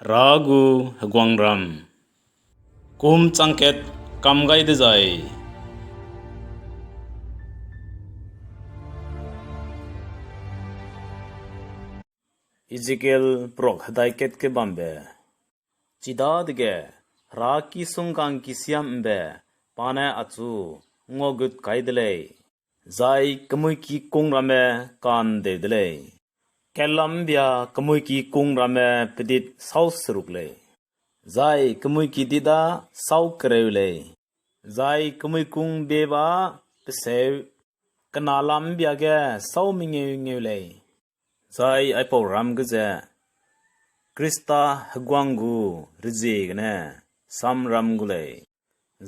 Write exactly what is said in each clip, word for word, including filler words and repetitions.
Hera gu Heguangram. Kum changkat kam gai dezai. Ezekiel prok hedai kat ge bambe. Chidadege, Hera ki sungkang ki siam ’mbe, pa ne achu nguagut kai de lei, zai kemui ki kung ramme ka'ndeu de lei. Kellam ’mbia kemui ki kung ramme pedit sâu seruk lei, zai kemui ki dit â sâu kereu lei, zai kemui kung beba peseu, kena lam ’mbia ge sâu mengeu ngeu lei. Zai aipau ram ge ze Krista heguang gu rezie gene samram gu lei.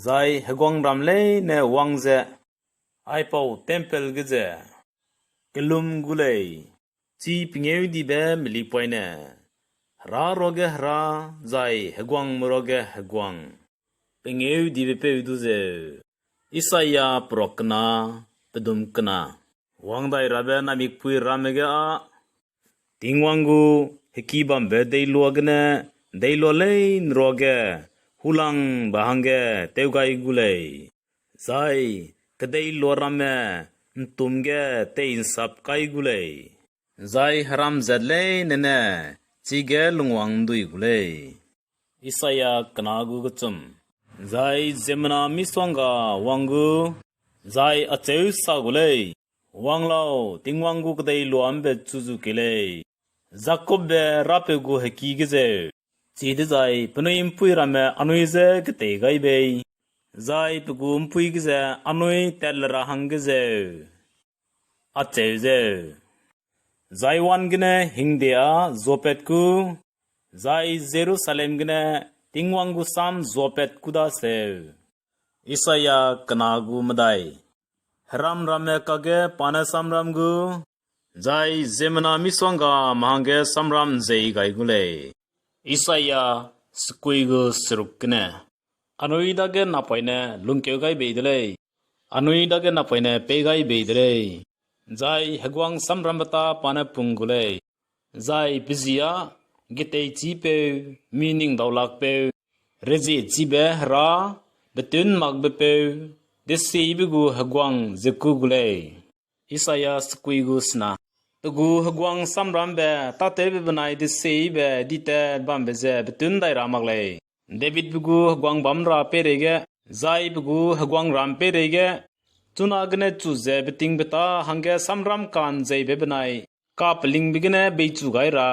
Zai heguangram leine wang ze aipau temple ge ze kellum gu lei, chi pengêudibe melipoine, Hera ruage Hera, zai heguangme ruage heguang, pengêudibepeu du zeu. Isaia prok kena, pedum kena. Wang dai rabe naimikpui ramme ge â, Tingwang gu heki bambe deilua gene, deilua leine ruage hulangbe hangge tew gai gu lei, zai kedeilua ramme ’ntum ge tei'nsap kai gu lei, zai heram zat leine ne chige lungwang ’ndui gu lei. Isaia kena gu kechum. Zai ziemmena misongga wang gu, zai acheu sa gu lei, Wang lau, Tingwang gu kedeilua ’mbe chu zu kei lei, Jakobbe Rapeu gu heki ge zeu. Chidezai penui ’mpui ramme anui je getei gai bei, zai pe gu ’mpui ge ze anui tat le ra hangge zeu, acheu zeu. Zaion gene hingde â zuapat ku, zai Jerusalem gene Tingwang gu sam zuapat ku daseu. Isaia kena gu medai. Heram ramme kakge pa ne samram gu, zai ziemmena misonggame hangge samram ’nzei gai gu lei. Isaia sekui gu seruk gene. Anui dage napoine lungkeu gai bei de lei, anui dage napoine pei gai bei de lei, zai heguang samrambe ta pa ne pung gu lei, zai pe ji â geteichîpeu, mi ning daulakpeu, rezie chibe Hera, betunmakbepeu, desieyibe gu heguang ze kû gu lei. Isaia sekui gu sena. Pe gu heguang samrambe tâtewbe benai desieyibe ditat bambe ze betun dai ra mak lei. Davidbe gu heguang bam ra peireige, zai pe gu heguangram peireige, chunagene chu ze betingbeta hangge samram ka'nzeibe benai kapelingbe gene beichu gai ra,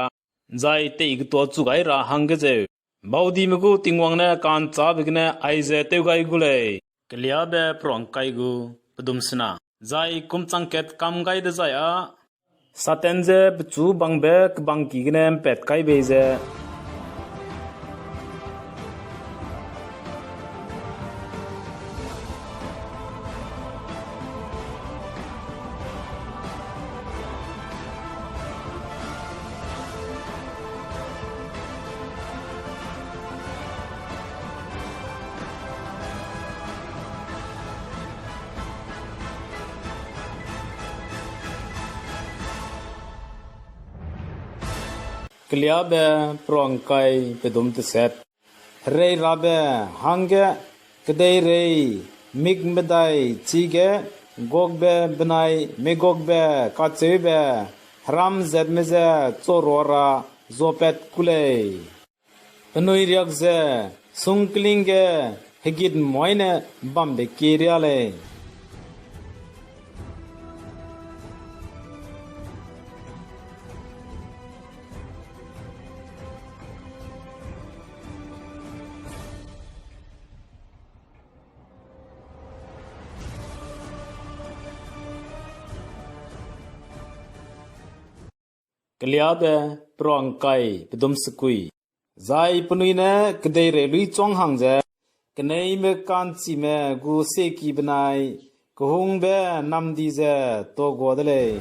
zai teigetuachu gai ra hangge zeu, baudime gu Tingwang ne ka'nchâbe gene aize tew gai gu lei. Keliâbe perua ’ngkai gu pedum sena. Zai kum changkat kam gai dezai â, Satan je pechu bangbe kebangki gene ’mpat kai bei ze, Keliâbe perua ’ngkai pedum teset. Hereirabe hangge kedeirei mikmedai chige Gogbe benai Magogbe kacheube heram zatme je chorua ra zuapat ku lei. Penui riak ze sungkling ge hegit moîne bambe kie riâ lei. Keliâbe perua ’ngkai pedum sekui. Zai penui ne kedeirei luichuang hang ze, keneime ka'nchime gu sieki benai kehungbe namdi ze tuagua de lei.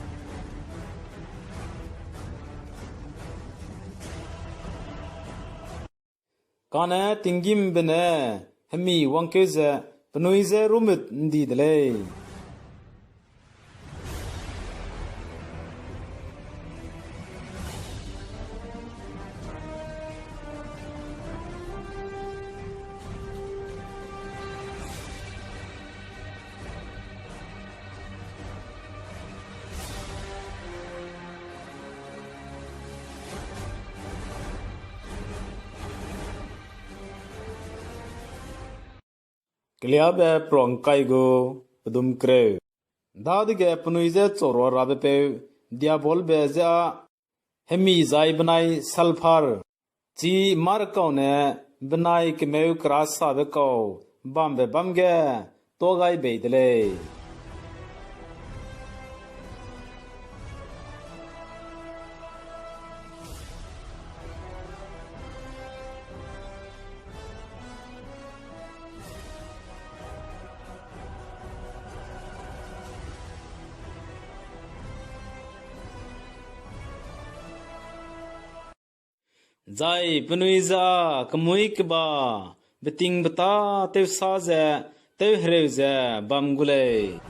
Kane tinggîmbe ne hemi wangkeu ze penui je rumut ’ndi de lei. Keliabe peruangkai gu pedum kereu. Dadege penui je chaurua rabe peu Diabolbe je â hemi zai benai sulfur, chi mârkaune benai kemeu kerasabe kau bambe bâm ge tuâ gai bei de lei. Zai penui je â kemui keba, betingbeta tewsa ze tewhereu ze bam gu lei.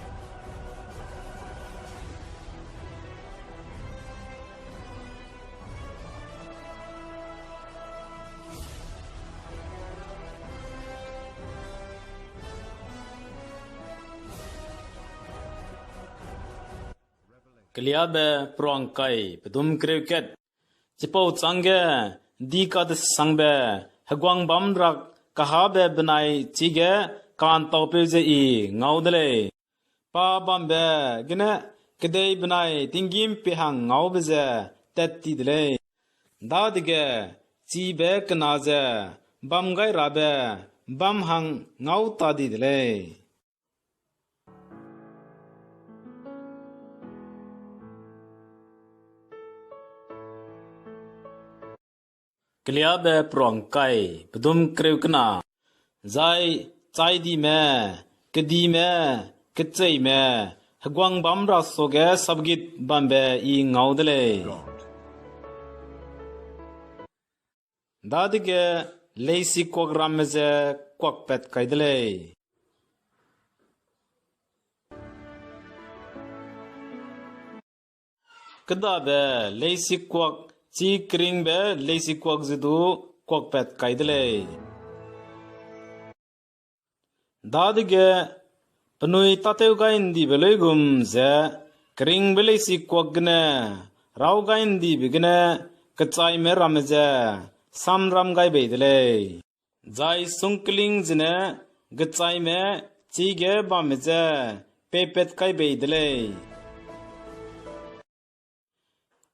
Keliabe peruangkai pedum kereu kat. Chipau chângge di kadesangbe heguang bâm rak kahabe benai chige ka'ntaupeu je I ngau de lei. Pa bambe gene kedei benai tinggîm pehang ngaube ze tat ti de lei. Dadege chibe kena ze bam gai rabe bâm hang ngau ta di de lei. Keliabe peruangkai pedum kereu kena. Zai chaidime, kedime, kecheîme, heguang bâm ra suage sapgit bambe I ngau de lei. Dadege leisikuak ramme ze kuakpat kai de lei. Kêdabe leisikuak, chi keringbe leisikuak ze du kuakpat kai de lei. Dadege penui tâtew gai ’ndibe luigum ze keringbe leisikuak gene raw gai ’ndibe gene kechaime ramme ze samram gai bei de lei. Zai sungkling zene kechaime chige bamme je peipat kai bei de lei.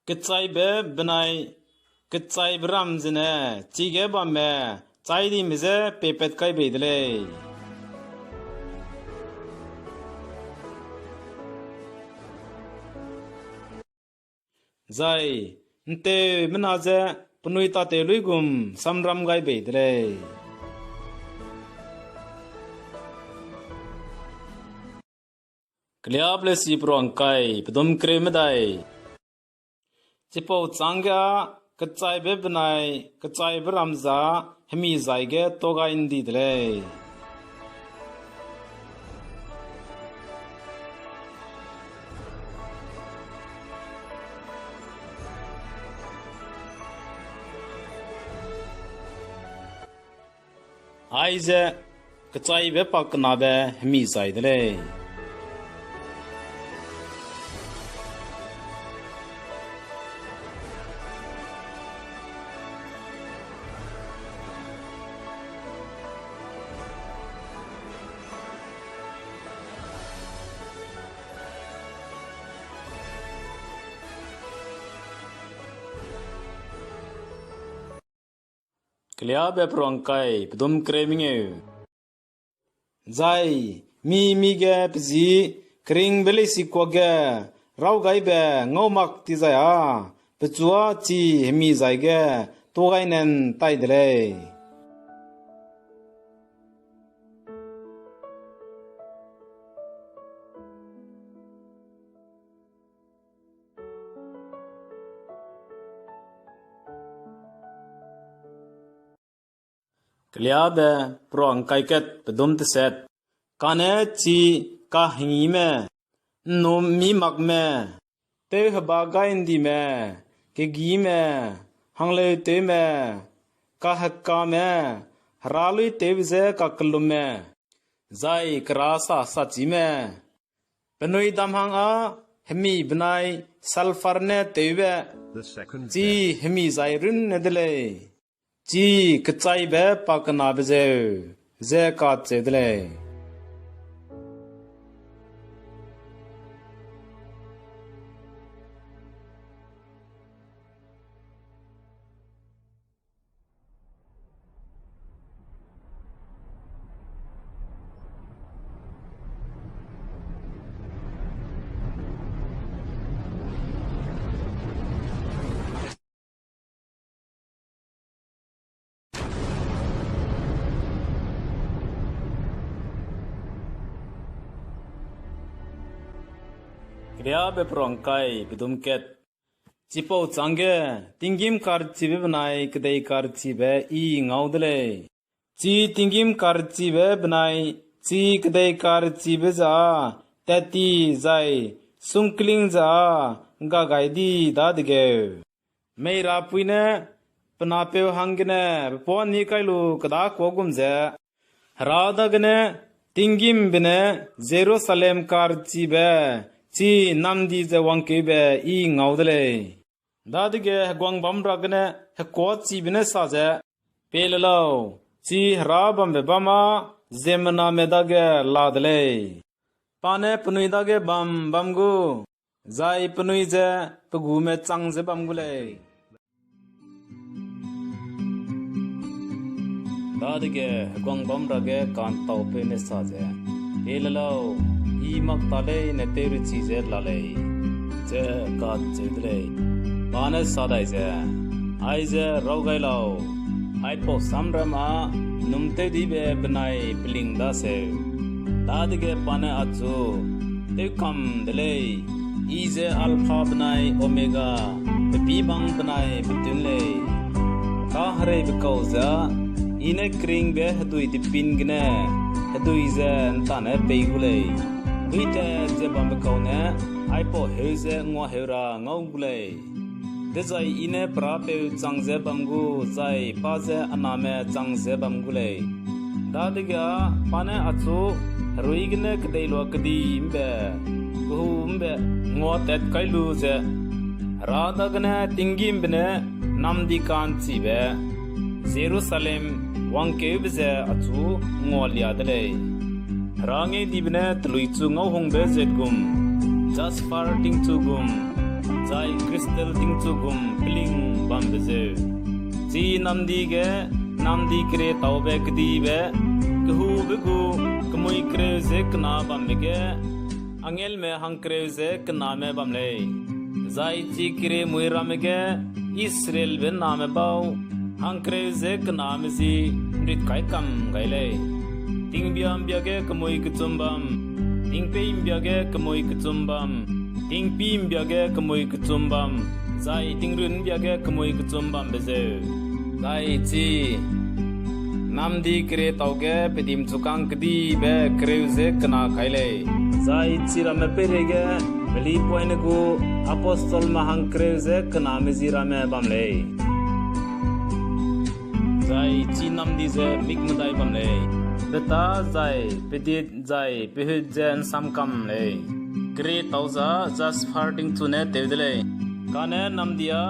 Kechaibe benai kechaibe ram zene chige bamme chaidime je peipat kai bei de lei. Zai ’nteumena je penui tâtew luigum samram gai bei de lei. Keliabe leisi peruangkai pedum kereu medai. Chipau chângge â kechaibe benai kechaibe ram ze hemi zai ge tuâ gai ’ndi de lei. Aize kechaibe pakenabe hemi zai de lei. Keliabe peruangkai pedum kereu mengeu. Zai mi-mige pe ji keringbe leisikuak ge rawgaibe ngau mak tizai â, pechu â chi hemi zai ge tuâ gai nan tai de lei. Keliabe peruangkai kat pedum teset. Kane chi kahengîme, ’nnum mi makme, tewheba gai ’ndime, kegîme, hangleuteime, kahekame, heraluitewbe je kakellumme, zai kerasa sachime, penui dam hang â hemi benai sulfur ne tewbe, chi hemi zai runne de lei. Chi kechaibe pakenabe zeu, ze kacheu de lei. Heabe perangkai pedum kat. Chipau chângge, tinggîm karchibe benai kedei karchibe I ngau de lei. Chi tinggîm karchibe benai chi kedei karchibe ze â tat ti zai sungkling ze â ’ngga gai di dadegeu, Meirapui ne pe napeu hanggene pe puâ ni kai lu kedâkua gum ze, Hera dagene tinggîmbe ne Jerusalem karchibe chi namdi ze wangkeube I ngau de lei. Dadege heguang bamra gene hekuâchibe ne sa ze, Pie le lau, chi Hera bambe bâm â ziemmename dage la de lei. Pa ne penui dage bam bam gu, zai penui ze pe gume chang ze bam gu lei. Dadege heguang bamra ge ka'ntaupeu ne sa ze, Pie le lau, I mak ta leine tewrechi ze la lei, ze kacheu de lei. Pa ne sa dai ze, Aize raw gai lau, aipau samram â num tewdibe benai peling daseu. Dadege pa ne achu, Tewkam de lei, I ze Alpha benai Omega, pepîbang benai petun lei. Kahereibe kau ze â I ne keringbe hedui depin gene hedui ze ’ntane pei gu lei. Duîtat ze bambe kau ne aipau heu ze nguaheu ra ngau gu lei. Dezai I ne pe Rapeu chang ze bam gu zai pa ze a name chang ze bam gu lei. Dadege â pa ne achu herui gene kedei lua kedi ’mbe, kehu ’mbe nguatat kai lu ze, Hera dagene tinggîmbe ne namdi ka'nchibe Jerusalem wangkeube ze achu ngualia de lei. Hera ngeudibe ne telui chu ngauhungbe zet gum, jasper tingchu gum, zai kristal tingchu gum peling bambe zeu. Chi namdi ge namdi kerietaube kedibe, kehube gu kemui kereu ze kena bambe ge angelme hangkereu ze kename bam lei. Zai chi keriemui ramme ge Israelbe name bau hangkereu ze kename ji ’nrit kai kam gai lei. Tingbia ’mbia ge kemui kechum bam, tingpeî ’mbia ge kemui kechum bam, tingpî ’mbia ge kemui kechum bam, zai tingrun ’mbia ge kemui kechum bambe zeu. Zai chi namdi kerietau ge pedimchukâng kedibe kereu ze kena kai lei. Zai chiramme peireige melipoine gu apostelme hangkereu ze kename ji ramme bam lei. Zai chi namdi ze mik medai bam lei. Petâ zai pedit zai pehut ze ’nsam kam lei. Kerietau ze jasper tingchu ne tew de lei. Kane namdi â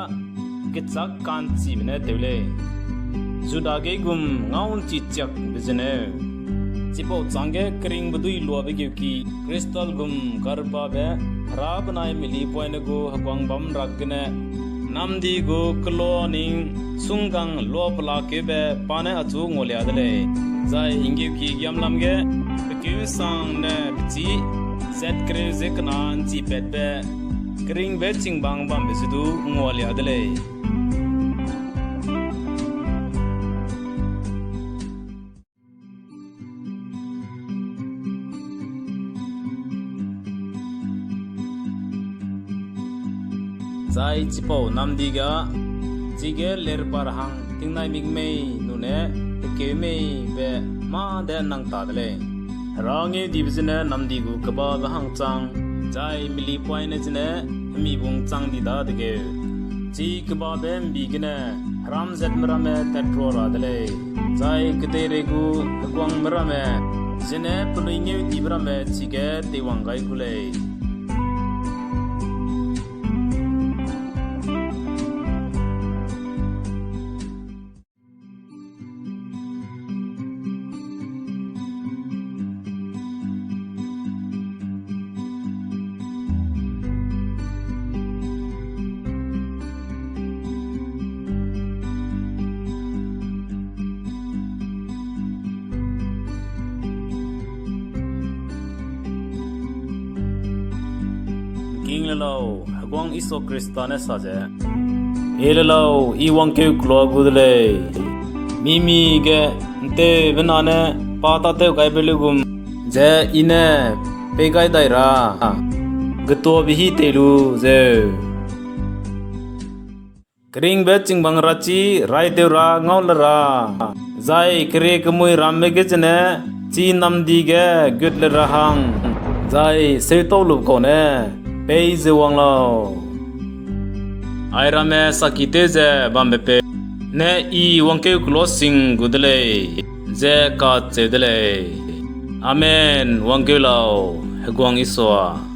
gechâk ka'nchibe ne tew lei. Juda gei gum ngau ’nchi chiakbe zene, chipau chângge keringbe dui luabe geuki kristal gum karbabe Hera benai melipoine gu heguang bamra gene namdi gu kelo ning sunggang luapelakeube pa ne achu ngualia de lei. Zai ’nggeuki giamlam ge pekeu ’nsangne pechî zat kereu ze kena ’nchipatbe keringbe chingbang bambe ze du ngualia de lei. Zai chipau namdi ga, chige lerbar hang tingnai mik mei nune hekeu mei be mâ de nang ta de lei. Hera ngeudibe zene namdi gu kebabe hang chang, zai melipoine zene hemibung chang di dadegeu, chi kebabe ’mbi gene heram zatme ramme tatrua ra de lei, zai kedeirei gu heguangme ramme zene penui ngeudibe ramme chige teiwang gai gu lei. King le lau, Heguang Jisu Khrista ne sa ze, E le lau, I wangkeu kelua gu de lei. Mimi ge ’nteube na ne pa tâtew gaibe luigum ze I ne pei gai dai ra, getuabe hî tei lu zeu. Keringbe chingbang rachi raitew ra ngau le ra, zai kerie kemui rambe ge zene chi namdi ge gut le ra hang, zai seutau lube kau ne pei ze wang lau. Airamme sakitew ze bambe peu ne I wangkeu kelo sing gu de lei, ze kacheu de lei. Amen. Wangkeu lau, Heguang Isua.